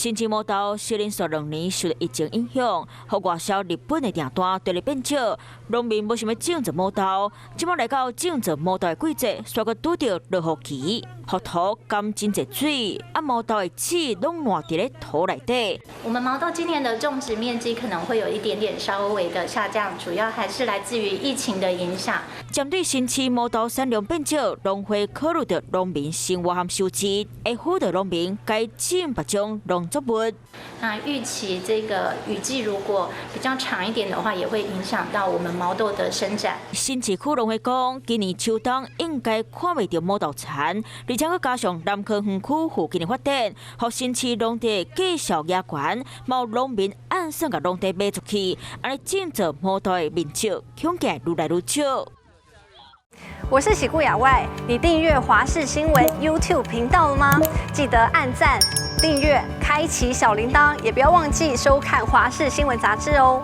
新市毛豆是連續2年受著疫情影響，予外銷日本的訂單著咧變少，農民無想欲種植毛豆。這擺來到種植毛豆的季節，煞閣拄著落雨期，予土乾真濟水，啊毛豆的籽攏爛佇咧土內底。我們毛豆今年的種植面積可能會有一點點稍微的下降，主要還是來自於疫情的影響。針對新市毛豆產量變少，農會考慮著農民生活和收支，會輔導農民改種別種農作物。那預期這個雨季如果比較長一點的話，也會影響到我們毛豆的生長。新市區農會講，今年秋冬應該看袂著毛豆蠶，而且閣加上南崁園區附近的發展，予新市農地價數也懸，嘛有農民按算共農地賣出去，按呢種植毛豆的面積恐驚愈來愈少。我是喜顧亞外，你訂閱華視新聞 YouTube 頻道了嗎？記得按讚、訂閱、開啟小鈴鐺，也不要忘記收看華視新聞雜誌哦。